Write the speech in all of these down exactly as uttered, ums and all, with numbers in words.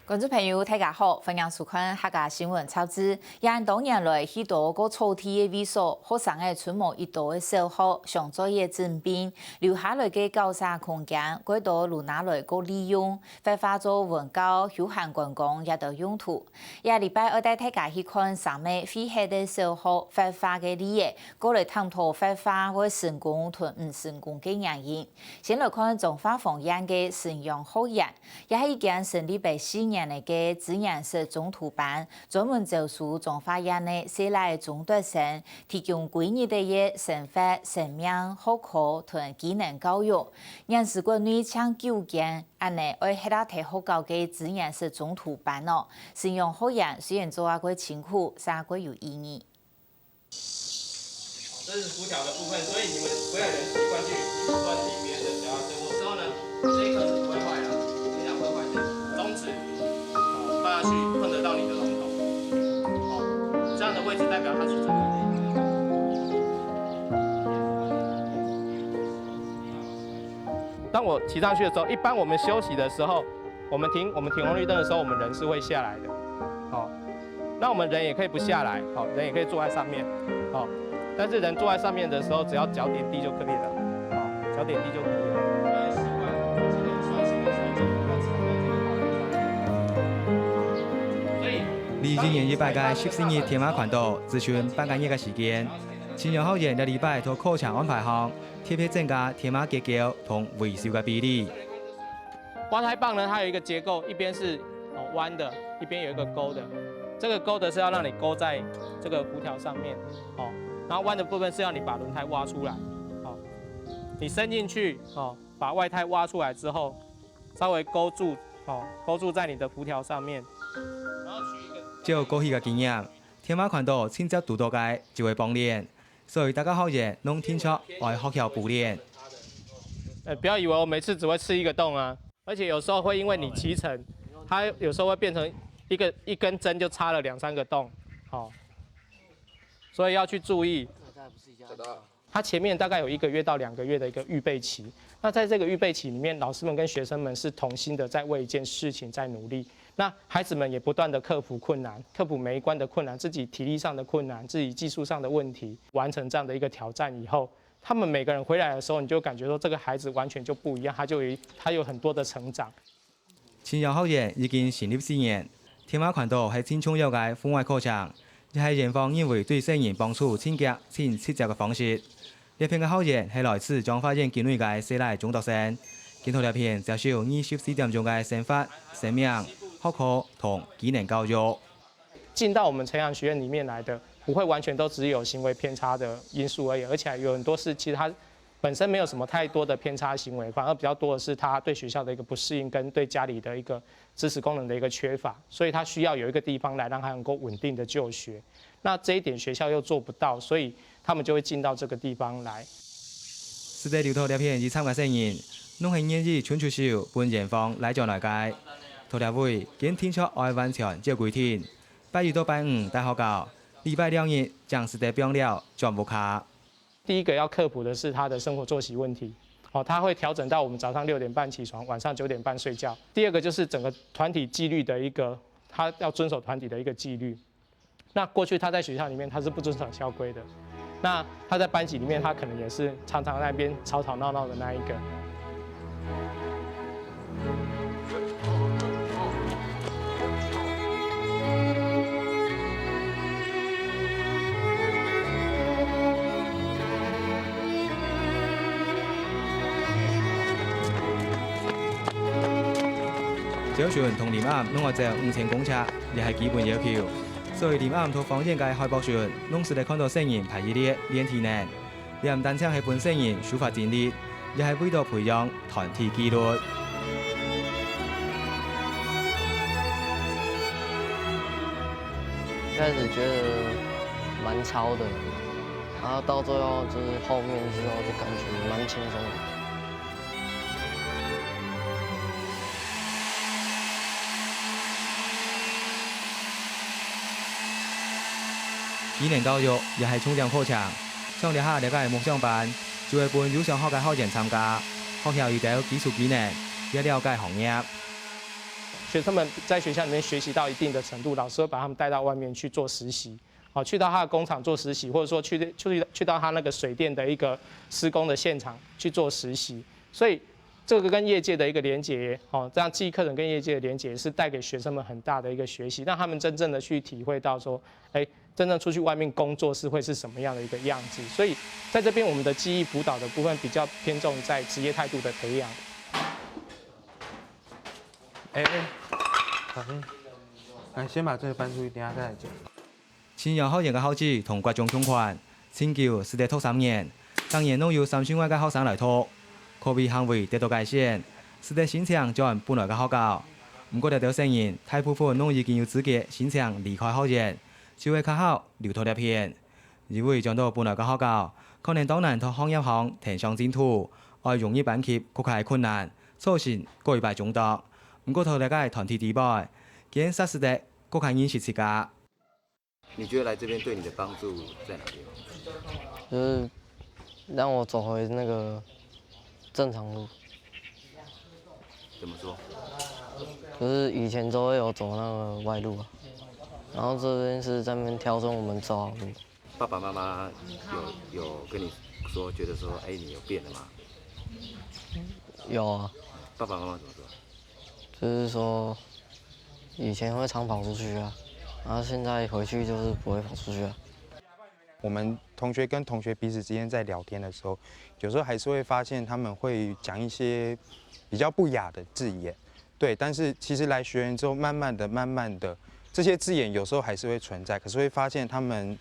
觀眾朋友，大家好，歡迎收看客家新聞雜誌。這恁多年來，許多過草地个位所，學生仔賰無一多个小學，相對个整併，留下來个校舍空間，過多就拿來過利用，活化做文教、休閒觀光這兜用途。這禮拜愛帶大家去看三个廢棄个小學活化个例仔，過來探討活化會成功同毋成功个原因。先來看彰化芳苑个晨陽學園， 這係一間成立了四年个个資源式中途班，專門招收彰化縣个細倈中學生，提供規日个个生活、生命、學科同技能教育。現時國內淨九間恁呢愛歇啊在學校个資源式中途班哦。晨陽學園雖然做啊過辛苦，煞過有意義。 这是浮条的部分，所以你们不要有人习惯去乱踢别人的脚踏车。之后呢，这一颗是不会坏的，这样会坏掉。中指放下去碰得到你的龙头，哦，这样的位置代表它是整个。当我骑上去的时候，一般我们休息的时候，我们停我们停红绿灯的时候，我们人是会下来的，哦。 那我们人也可以不下来，好，人也可以坐在上面，好，但是人坐在上面的时候，只要脚点地就可以了，好，脚点地就可以了。二一年一擺个十四日天馬環島，只賰半個月个時間，晨陽學園這禮拜在課程安排項，特別增加天馬結構同維修个比例。 蛙胎棒呢，它有一个结构，一边是哦弯的，一边有一个钩的。这个钩的是要让你勾在这个浮条上面，哦，然后弯的部分是要你把轮胎挖出来，哦，你伸进去，哦，把外胎挖出来之后，稍微勾住，哦，勾住在你的浮条上面。照過去个經驗，天馬環島盡少堵著个就會崩鏈，所以逐個學員攏定著愛學曉補鏈。呃，不要以为我每次只会刺一个洞啊，而且有时候会因为你骑乘，它有时候会变成一个一根针就插了两三个洞，好，所以要去注意。它前面大概有一个月到两个月的一个预备期，那在这个预备期里面，老师们跟学生们是同心的在为一件事情在努力。那孩子们也不断的克服困难，克服每一关的困难，自己体力上的困难，自己技术上的问题，完成这样的一个挑战以后，他们每个人回来的时候，你就感觉说这个孩子完全就不一样，他就有一他有很多的成长。 晨陽學園已經成立四年，天馬環島係盡重要个戶外課程，也係園方認為對細人幫助盡遽、盡直接个方式。這片个學員係來自彰化縣境內个細倈中學生，今到這片接受二十四點鐘个生活、生命、學科同技能教育。 进到我们城阳学院里面来的，不会完全都只有行为偏差的因素而已，而且有很多是其实他本身没有什么太多的偏差行为，反而比较多的是他对学校的一个不适应，跟对家里的一个支持功能的一个缺乏，所以他需要有一个地方来让他能够稳定的就学。那这一点学校又做不到，所以他们就会进到这个地方来。使得留到這片以參个細人，攏係願意伸出手分園方拉轉來个。到這位，緊定著愛完全照規定，拜一到拜五戴口罩，禮拜六日正使得放尞轉屋下。第一个要克服的是他的生活作息问题，哦，他会调整到我们早上六点半起床，晚上九点半睡觉。第二个就是整个团体纪律的一个，他要遵守团体的一个纪律。那过去他在学校里面他是不遵守校规的，那他在班级里面他可能也是常常在那边吵吵闹闹的那一个。 朝晨同臨暗攏愛走五千公尺，也係基本要求。所以臨暗在芳苑个海報脣，攏使得看到細人排一列練體能。這毋單淨係分細人抒發精力，也係為著培養團體紀律。一开始觉得蛮操的，然后到最后就是后面之后就感觉蛮轻松的。 技能教育也係重點課程，像這下這个木匠班，就會分有想學个學員參加，學曉一兜基礎技能，也了解行業。学生们在学校里面学习到一定的程度，老师会把他们带到外面去做实习，哦，去到他的工厂做实习，或者说去去去到他那个水电的一个施工的现场去做实习。所以这个跟业界的一个连结，哦，这样记忆课程跟业界的连结是带给学生们很大的一个学习，让他们真正的去体会到说，哎，真正出去外面工作是会是什么样的一个样子。所以在这边，我们的记忆辅导的部分比较偏重在职业态度的培养。哎，哎，好，先，来，先把这个搬出去，等一下再来讲。青阳学院个校址同國中共款，盡久使得讀三年，逐年攏有三千外个學生來讀，可謂行為得到改善，使得申請轉本來个學校。毋過這兜生人大部分攏已經有資格申請離開學院，就係較好留到這片。因為轉到本來个學校，可能當難同學業項𢯭上進度，愛融入班級較較困難，造成過一擺衝突。毋過在這个團體底背，佢等煞使得 過較認識自家。你觉得来这边对你的帮助在哪里？就是让我走回那个正常路。怎么说？就是以前都会有走那个歪路啊，然后这边是在那边调整我们走好路。爸爸妈妈有有跟你说，觉得说，哎，你有变了吗？有啊，爸爸妈妈怎么说？就是说以前会常跑出去啊，然后现在回去就是不会跑出去啊。我们同学跟同学彼此之间在聊天的时候，有时候还是会发现他们会讲一些比较不雅的字眼，对。但是其实来学院之后，慢慢的、慢慢的，这些字眼有时候还是会存在，可是会发现他们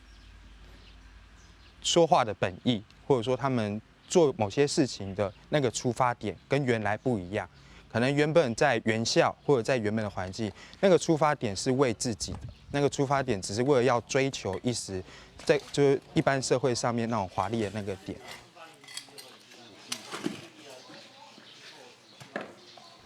说话的本意，或者说他们做某些事情的那个出发点跟原来不一样。可能原本在原校或者在原本的环境，那个出发点是为自己的，那个出发点只是为了要追求一时在就是一般社会上面那种华丽的那个点。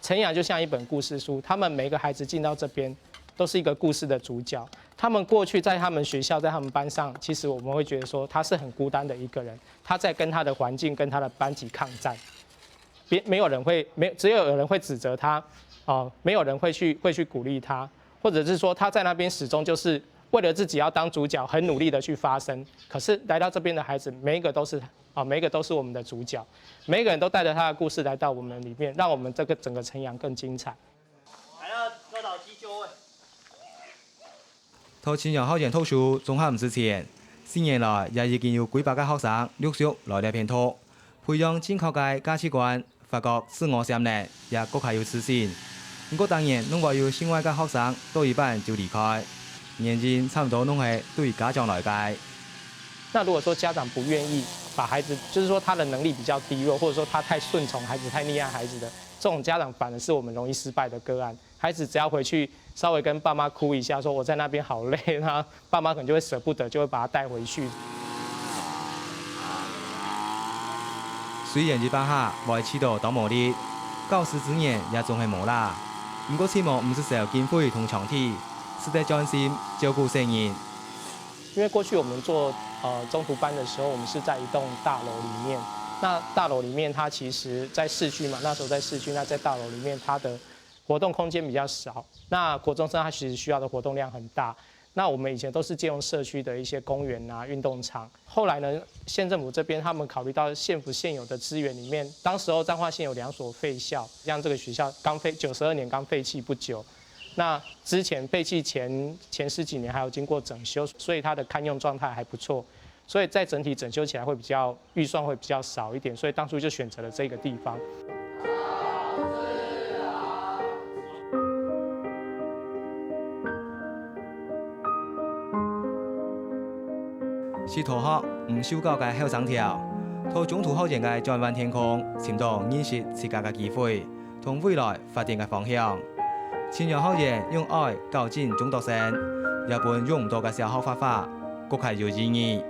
陈阳就像一本故事书，他们每个孩子进到这边，都是一个故事的主角。他们过去在他们学校，在他们班上，其实我们会觉得说他是很孤单的一个人，他在跟他的环境、跟他的班级抗战。别没有人会没只有有人会指责他，哦，没有人会去会去鼓励他，或者是说他在那边始终就是为了自己要当主角，很努力的去发声。可是来到这边的孩子，每一个都是啊，每一个都是我们的主角，每一个人都带着他的故事来到我们里面，让我们这个整个陈阳更精彩。来了，教导机就位。在青阳学院讀書，總還毋使錢，四年來也已經有幾百个學生陸續來這片讀，培養正確个價值觀，發覺自我潛能也較較有自信。毋過當然，攏會有新外个學生到一半就離開，原因差毋多攏係對家長來个。那如果说家长不愿意把孩子，就是说他的能力比较低落，或者说他太顺从孩子、太溺爱孩子的这种家长，反而是我们容易失败的个案。孩子只要回去稍微跟爸妈哭一下，说我在那边好累，他爸妈可能就会舍不得，就会把他带回去。雖然一百下會試著當無力，教師資源也總係無罅，毋過起碼毋使愁經費同場地，使得專心照顧細人。因为过去我们做呃中途班的时候，我们是在一栋大楼里面，那大楼里面它其实在市区嘛，那时候在市区，那在大楼里面它的活动空间比较少，那国中生他其实需要的活动量很大。那我们以前都是借用社区的一些公园啊、运动场。后来呢，县政府这边他们考虑到县府现有的资源里面，当时候彰化县有两所废校，像这个学校刚废，九十二年刚废弃不久。那之前废弃前前十几年还有经过整修，所以它的堪用状态还不错。所以在整体整修起来会比较预算会比较少一点，所以当初就选择了这个地方。是大學毋受教个後生條，在中途學院个轉彎天空，尋到認識自家个機會，同未來發展个方向。青陽學院用愛校正中途生，也分用毋到个小學發揮，更加有意義。